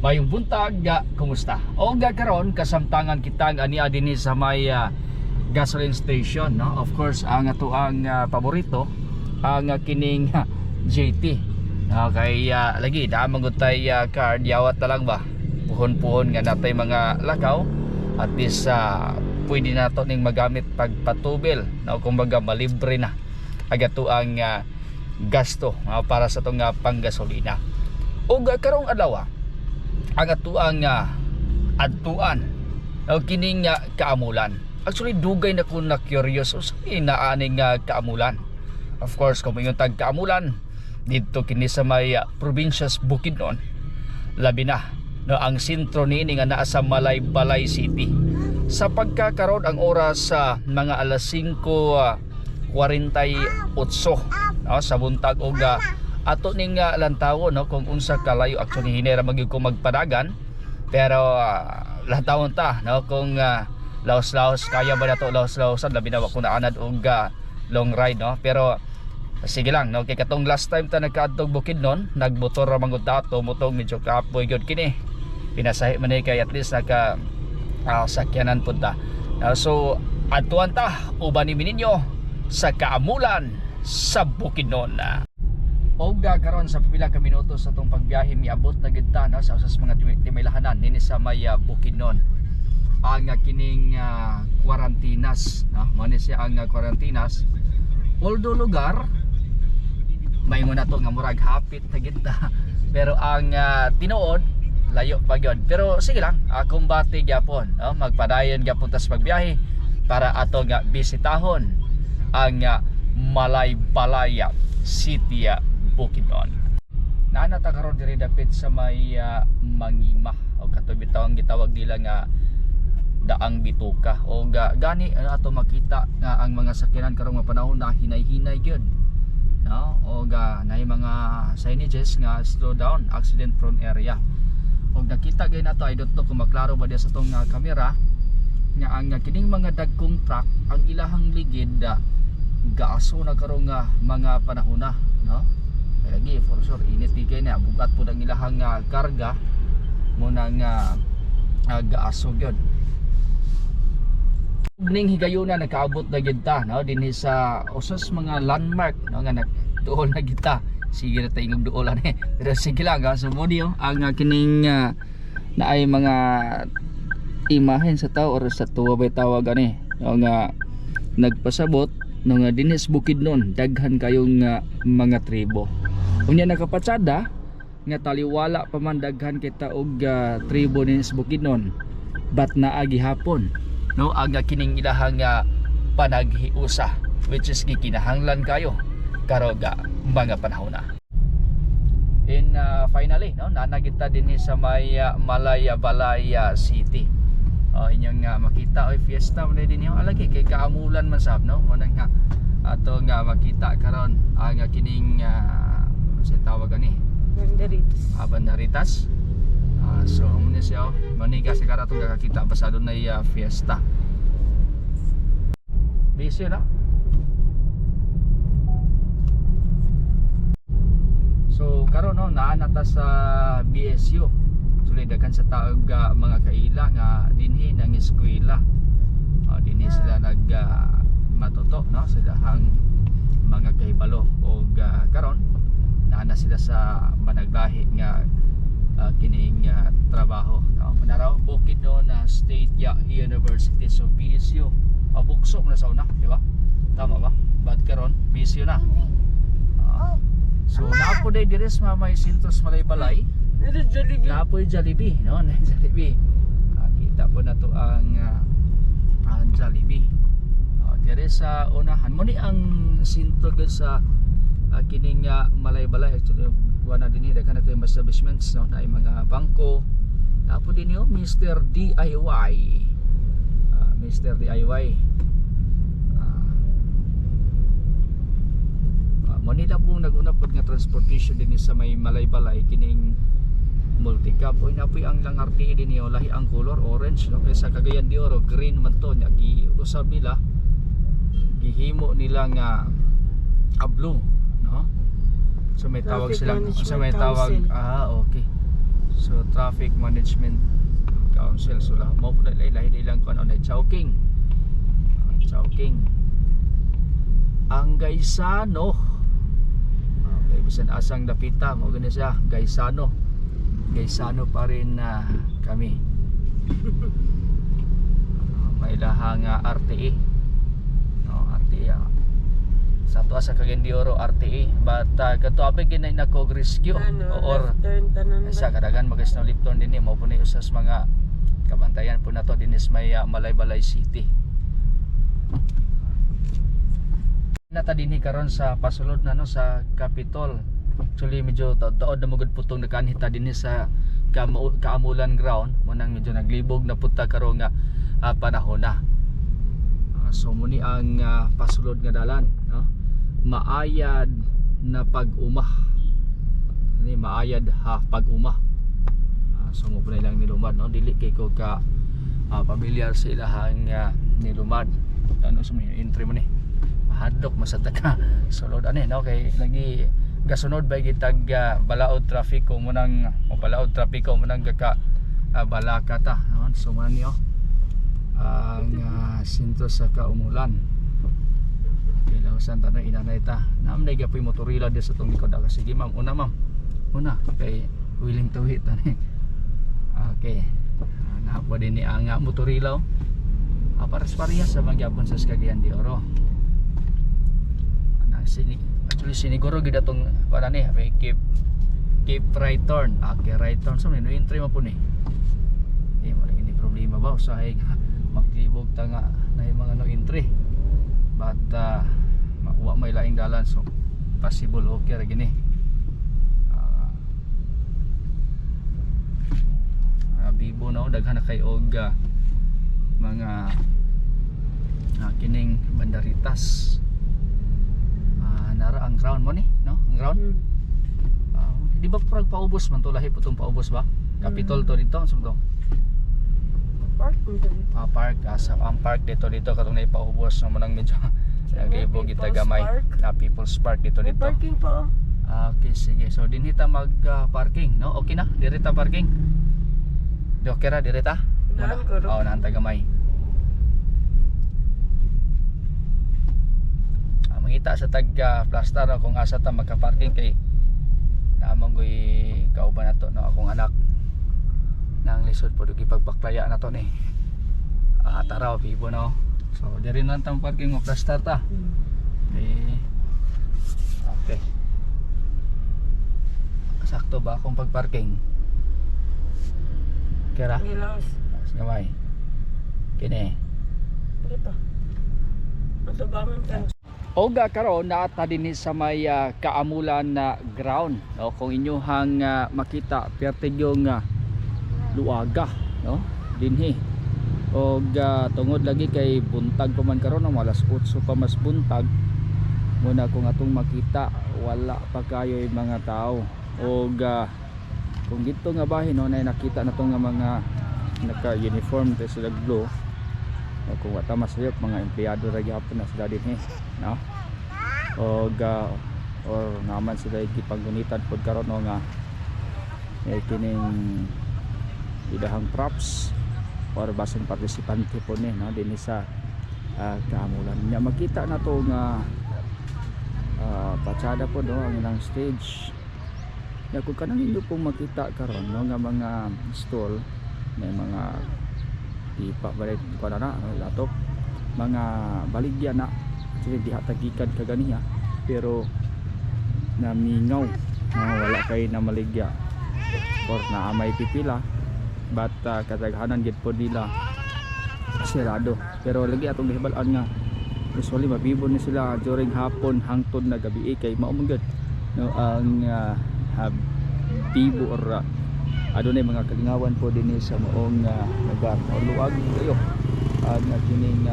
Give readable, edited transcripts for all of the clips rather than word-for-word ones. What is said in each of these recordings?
Mayong buntag, kumusta? O ga karon kasamtangan kitang ania dinhi sa may gasoline station, no? Of course, ang atoang paborito ang kining JT. No, kay lagi naa man gud tay card, yawat na lang ba. Puhon-puhon nga natay mga lakaw, at least pwede na to ning magamit pagpatubil, no? Kumbaga malibre na ang atoang gasto para sa atong panggasolina. Ug karong adlaw ang atuang adtuan, no, kining Kaamulan. Actually, dugay na ko na curious usa naa ning Kaamulan. Of course, kung moingon tag Kaamulan, didto kini sa may probinsya sa Bukidnon. Labi na, no, ang sentro niini nga naa sa Malaybalay City. Sa pagkakaroon ang oras sa mga alas 5:48, no, sa buntag og ato ning lantawon, no, kung unsa kalayo. Actually, hinay ra magyud ko magpadagan, pero lantawon ta, no, kung laos-laos kaya ba nato laos-laosan, labi na wa ko naanad og long ride, no? Pero sige lang, no, kay katong last time ta nagkaadtog Bukidnon, nagmotor ra man gud tato motong medyo kapoy gyud kini. Pinasahi man ni kay at least naka sakyanan pud ta. So adtuan ta, uban ni ninyo sa Kaamulan sa Bukidnon. Og karon sa pila ka minuto sa atong pagbiyahe, miabot na gid ta, no, sa usas mga timailahanan nini sa may Bukidnon. Ang kining Quarantinas, no, mao ni siya ang Quarantinas. Although lugar maingon na to nga murag hapit na gid ta. Pero ang tinuod layo pa gyud. Pero sige lang, kumbate gyapon, no? Magpadayon gyapon tas pagbiyahe para ato nga bisitahon ang Malaybalay City, Bukidnon. Naa na ta karon diri dapit sa may Mangima o kato bitaw ang gitawag nila nga Daang Bituka. O gani ano ato makita nga ang mga sakyanan karong mga panahon na hinay-hinay gyud, no? O ga naay mga signages nga slow down, accident prone area. Og nakita gyud nato, I don't know kung maklaro ba diya sa tong kamera nga ang kining mga dagkong truck, ang ilahang ligid gaaso na karong mga panahon na, no? Kay lagi for sure init di kay na bugat pud ang ilahang karga mo na nga gaaso gyud. Ning higayuna nakaabot na gyud ta, no, dinhi sa usas mga landmark, no, nga nagduol na gyud ta. Sige na tayo duol ani, pero sige lang ha. So mo niyo ang kining naay mga imahen sa tao or sa tuwa bay tawag ani, no, nga nagpasabot, no, nga dinhi sa Bukidnon daghan kayong mga tribo. Unya nakapatsada nga taliwala pa man daghan kita og tribo dinhi sa Bukidnon, but naa gihapon, no, ang kining ilahang panaghiusa, which is gikinahanglan kayo karoga mga panahon na. In finally, no, naa na kita dinhi sa may Malaybalay City. Oh, inyong makita oy, fiesta man dinhi. Alagi kay Kaamulan man sab, no? Mo nga ato nga makita karon ang kining sa tawag ani? Banderitas. Banderitas. So muna siya, oh. Maniga sa karatong kakakita basta dunay fiesta. Busy na. So karon, no, naa na ta sa BSU. Sulay daghan sa taog mga kaila nga dinhi nang eskwela. Oh, dinhi sila nag matuto, no, sa dahang mga kahibalo og karon naa na sila sa managlahi nga kining trabaho, no? Manaraw Bukidnon na State University. So BSU, pabukso mo na sa una, di ba? Tama ba? But karon BSU na. So naa po day diri sa may Sintos Malaybalay. Ito Jollibee. Naa po Jollibee, no? Na Jollibee. Kita po na to ang Jollibee. Oh, diri sa unahan mo ni ang sentro gyud sa kining Malaybalay. Actually, wala dinhi, daghan na kay mga establishments, no, na mga bangko. Naa po din yo Mr. DIY. Mr. DIY. Manila po nag-una pod nga transportation dinhi sa may Malaybalay, kining multicab. Oy, napoy ang lang RTA din niyo, lahi ang color, orange, no? Kaysa Cagayan de Oro, green man to. Nya giusab nila, gihimo nila nga a blue, no? So may tawag Traffic silang Management so may tawag Council. Ah, okay. So Traffic Management Council. So lah mo po na lahi ilang kuan na Chowking. Chowking. Ang Gaisano. Okay, bisan asang dapita mo gani siya, Gaisano. Gaisano pa rin na kami. May ilahang RTE. No, RTE. Sa ato sa Cagayan de Oro RTE, but kadto abi ginay na kog rescue Ano, or left turn tanan ba? sa kadagan magis no Lipton din eh, mao po ni usas mga kabantayan po nato din is may Malaybalay City. Nata dinhi karon sa pasulod na, no, sa Capitol. Actually medyo taod-taod na magud putong nakaanhi ta dinhi sa Kaamulan ground mo nang medyo naglibog na pud ta karon nga panahon na. So muni ang pasulod nga dalan, no, maayad na pag-uma ni maayad ha pag-uma. So mo pa ilang nilumad, no, dili kay ko ka pamilyar sa ilahang nilumad. Ano sa mga entry mo ni mahadlok masad ka sulod ani, no, kay lagi gasunod ba gitag balaod trafiko mo nang o balaod trapiko mo nang gaka balaka ta, no? So man niyo ang sentro sa Kaumulan. Kilawsan ta na inanay ta. Naam na gapoy motorila di sa tong likod. Ah, sige ma'am, una ma'am. Una kay willing to hit ani. Okay. Napo din ni ang motorila. Oh. Pares parehas sa magyapon sa Cagayan de Oro. Ana sini actually siniguro gid atong wala ni may keep keep right turn. Okay, right turn. So no entry mo po ni. Eh, wala gini problema ba usahay nga maglibog ta nga na yung mga no entry. But makuha may laing dalan, so possible okay ra gini. Bibo no, daghan na kay og mga kining banderitas. Nara ang ground mo ni, no? Ang ground. Di ba purag paubos man to, lahi po tong paubos ba? Capitol to dito, unsa to? Park mo dito. Park, sa ang park dito dito katong naipaubos no mo nang medyo naglibog People's kita gamay. Park. Na People's Park dito May dito. parking pa oh. Okay, sige. So dinhi ta mag parking, no? Okay na, diri ta parking. Di okay ra diri ta? Unahan ko ro. Oo, oh, ta gamay. Mangita sa tag plaster, no, kung asa ta makaparking kay naamang goy kauban nato, no, akong anak nang lisod po gipagbaklaya na to ni. Tara, bibo no. So diri na tang parking mo plaster ta. Eh, okay. Sakto ba akong pagparking? Kira? Gilaos. Gamay. Kini. Hindi pa. Matabangan ka. Oga karon naata dinhi sa may Kaamulan na ground, no, kung inyohang makita perti yung luaga, no, dinhi. Og tungod lagi kay buntag pa man karon, no, alas 8 pa mas buntag muna, kung atong makita wala pa kayo yung mga tao. Og kung dito nga bahin, no, na nakita na tong nga mga naka-uniform tayo sila blue, no, kung wala masayop mga empleyado ra gyapon na sila dinhi, no, og or naman sila gipanggunitan pod karon, no, nga eh, kining ilahang props or basin partisipante po ni, no, dinhi sa Kaamulan nya. Makita na to nga patsada po, no, ang ilang stage nya. Kung kanang inyo pong makita karon, no, nga mga stall, may mga tipa ba rin ko na na ano, latok mga baligya na. Actually diha tagikan kaganiya pero namingaw, no, wala kay na maligya or naa may pipila, but kadaghanan gid po nila sirado. Pero lagi atong gihibal-an nga usually mabibo ni sila during hapon hangtod na gabi, eh, kay mao man gyud, no, ang bibo or adunay mga kalingawan po dinhi sa maong lugar o luag kayo ang kining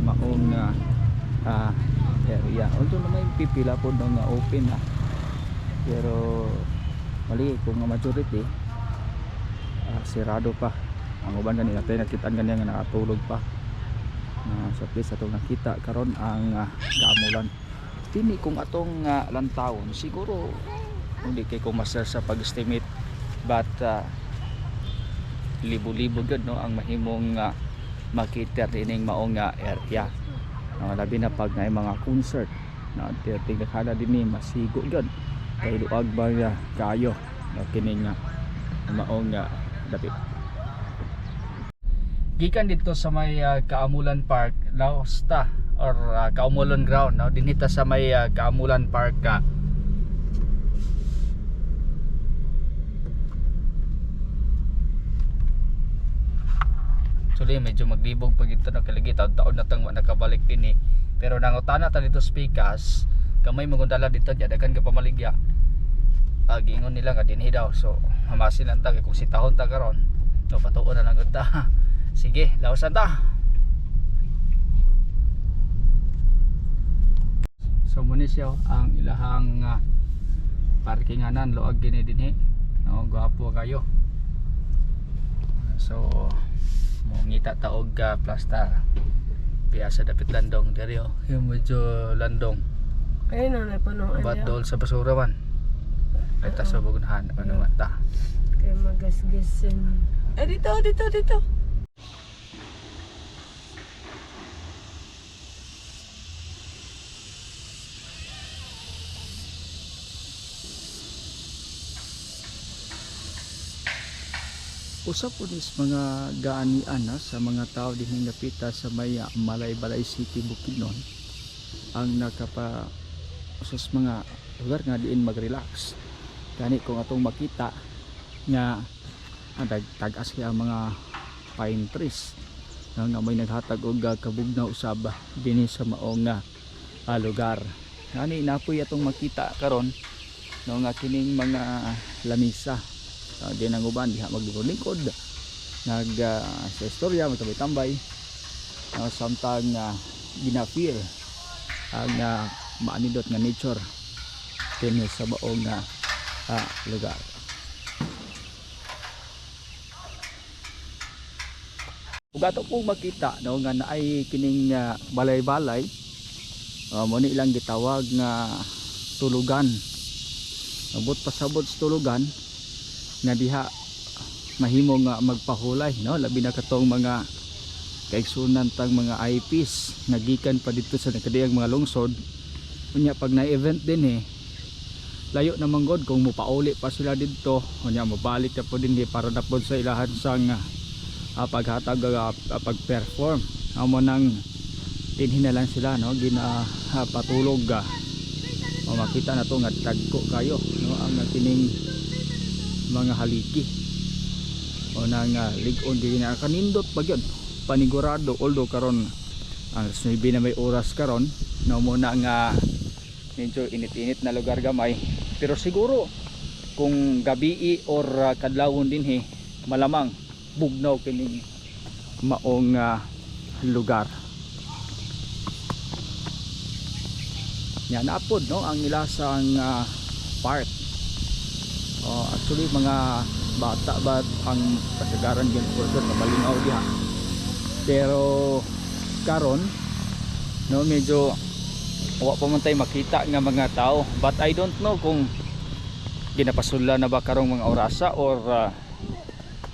maong area, although na may pipila po no nga open na, pero mali kung nga majority sirado pa. Ang uban kanina tayo nakitaan ganyan nga nakatulog pa na sa place atong nakita karon ang Kaamulan. Tini kung atong lantawon siguro hindi kay ko master sa pag-estimate, but Libo-libo gyud, no, ang mahimong makita ining maong nga area. No, labi na pag naay mga concert, no, tigakala dinhi masigo gyud kay luag ba nga kaayo, no, kining maong dapit. Gikan dito sa may Kaamulan Park, laos ta or Kaamulan Ground, no, dinhi ta sa may Kaamulan Park ka. Actually, medyo maglibog pag ito ng kaligi, taon-taon na tang wa nakabalik din eh. Pero nangutana ta dito speakers, kamay magundala dito diya daghan ka pamaligya. Giingon nila nga dinhi daw. So, hamasin lang ta kay kung sitahon ta karon, no, patuon na lang gud ta. Sige, laosan ta. So mo ni siya oh, ang ilahang parkinganan, luag gini dinhi. No, gwapo kayo. So mo ngita ta og plaster. Piya sa dapit landong diri oh. Yung medyo landong. Ayun na, napunuan But niya. dol sa basura man. Ay ta sa bugunhan ano man ta. Kay magasgasin. Eh, dito, dito, dito. Usa po nis mga gaanian na sa mga tao dinhing napita sa may Malaybalay City, Bukidnon, ang nakapa usas mga lugar nga diin magrelax. Gani kung atong makita nga ang tag-as kay ang mga pine trees, nga, nga may naghatag og kabugnaw usab dinhi sa maong lugar. Gani napoy atong makita karon, no, nga kining mga lamisa. Di nang uban diha maglingkod-lingkod, nag sa istorya, magtambay-tambay, samtang gina-feel ang maanindot nga nature dinhi sa baong lugar. Ug ato pong makita, no, nga naay kining balay-balay, mo ni ilang gitawag nga tulugan. Abot pasabot sa tulugan nga diha mahimo nga magpahulay, no, labi na katong mga kaigsunan tang mga IPs nga gikan pa dito sa nakadiyang mga lungsod. Unya pag na event din eh, layo naman god kung mopauli pa sila didto, unya mobalik na po din eh, para na pod sa ilahan sang paghatag, pag-perform. Amo nang dinhi na lang sila, no, gina patulog. Makita na to nga tagko kayo, no, ang kining mga haligi o nang lig-on din na kanindot pa gyud panigurado, although karon ang alas 9 na may oras karon, no, mo na nga medyo init-init na lugar gamay, pero siguro kung gabii or kadlawon dinhi, malamang bugnaw kining maong lugar. Yan napod, no, ang ilasang park. Oh, actually mga bata ba ang kasagaran gyud for sure malingaw diha, pero karon, no, medyo wa pa man tay makita nga mga tao, but I don't know kung ginapasula na ba karong mga orasa or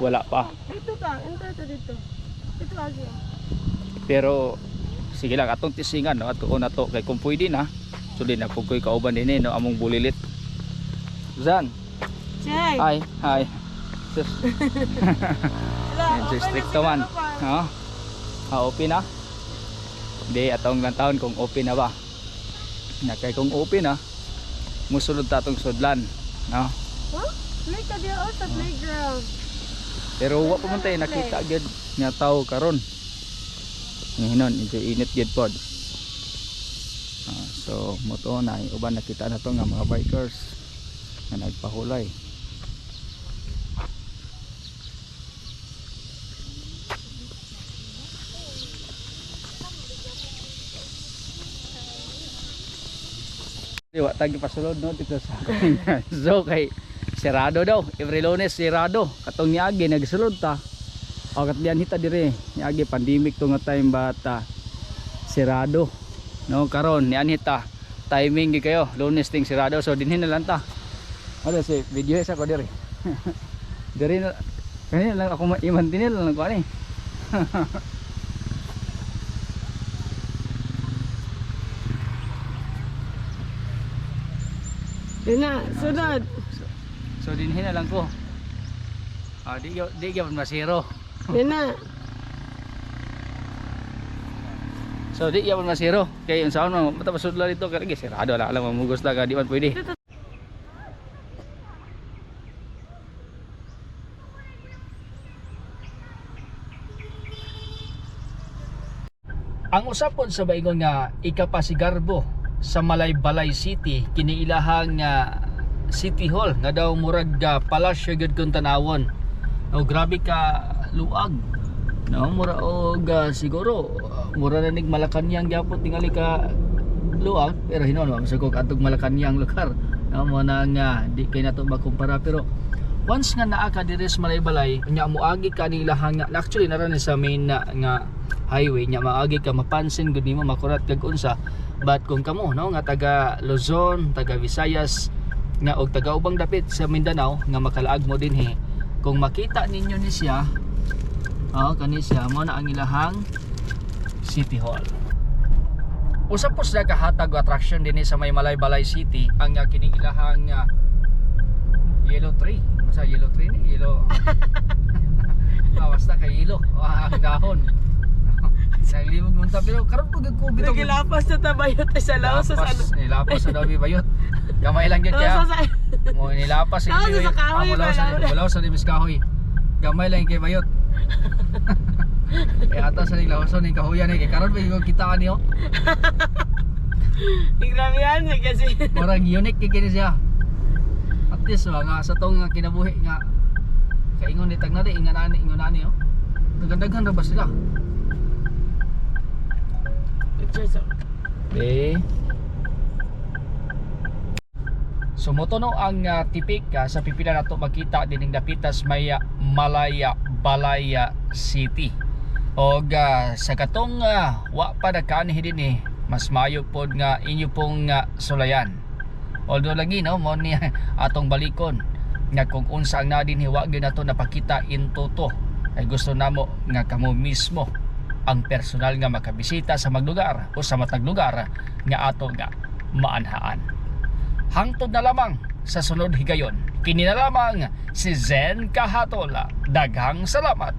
wala pa. Dito ka, enter ta dito. Dito agi. Pero sige lang, atong tisingan, no, at na to kay kung pwede na. Actually na pud ko'y kauban dinhi, no, among bulilit Zan. Chay! Hi, hi. Sus, Wala, medyo open na stricto man. siguro pa. No? Ah, open na. Hindi, atong lang taon kung open na ba. Na kay kung open na, musulod ta atong sudlan, no? Huh? Play ka diya oh, sa playground. Pero wa pa man tayo nakita gyud nga tao karon. Ngayon, medyo init gyud pod. So moto na uban nakita na to nga mga bikers nga nagpahulay. Wa tagi pasulod, no, dito sa so kay sirado daw every Lunes, sirado. Katong niagi nagsulod ta o kat diyan hita dire niagi pandemic to nga time bata, sirado, no. Karon nian hita timing gi kayo Lunes ting sirado, so dinhi na lang ta. Ano si video sa ko dire dire na. Kanina lang ako i-maintain lang ko ani. Yun na, sunod. So dinhi na lang ko. Ah, di gyud masiro. Yun na. So di gyud masiro. Kay unsaon man mata pasudla dito kay sirado la alam mamugos la ka di man pwede. Ang usapon sa baingon nga ikapasigarbo sa Malaybalay City, kini ilahang nga City Hall nga daw murag palasyo gyud kung tanawon. Oh, grabe ka luag. No, mura og siguro mura na nig Malacañang gyapon tingali ka luag, pero hinon wa masugok atog Malacañang lugar. No, mo na nga di kay nato makumpara, pero once nga naa ka diri sa Malaybalay nya moagi ka ni ilahang nga actually nara ni sa main na nga highway, nya maagi ka, mapansin gud nimo, makurat kag unsa. But kung kamo, no, nga taga Luzon, taga Visayas nga og taga ubang dapit sa Mindanao nga makalaag mo dinhi, kung makita ninyo ni siya, oh, kani siya, mo na ang ilahang City Hall. Usa po sa kahatag o attraction dinhi sa may Malaybalay City ang kining ilahang yellow tree. Basta yellow tree ni yellow. Basta kay yellow ang dahon. Naglibog mo ta, pero karon pag ko bitaw. Nagilapas na tabayot ay sa laos sa ano. Nilapas sa daw bayot. Gamay lang gyud Laos kaya. sa Mo nilapas sa Laos sa kahoy, wala sa wala. Wala sa limis kahoy. Gamay lang kay bayot. Kaya ata sa nilawason ni kahoyan ni kay karon pa yung kitaan niyo. Grabe yan kasi. Murag unique kay kini siya. At least ba, nga sa tong nga kinabuhi nga kaingon ni tagnari ingan ani, ingon ani oh. Daghan-daghan ra ba sila? Picture sa. Okay. So moto no ang tipik sa pipila nato makita dining dapitas may Malaya Balaya City. Og sa katong wa pa nakaanhi dinhi, mas maayo pod nga inyo pong sulayan. Although lagi no mo ni atong balikon nga kung unsa ang naa dinhi wa gyud nato napakita in toto. Ay gusto namo nga kamo mismo ang personal nga makabisita sa maglugar o sa matag lugar nga ato nga maanhaan. Hangtod na lamang sa sunod higayon. Kini na lamang si Zen Kahatola. Daghang salamat.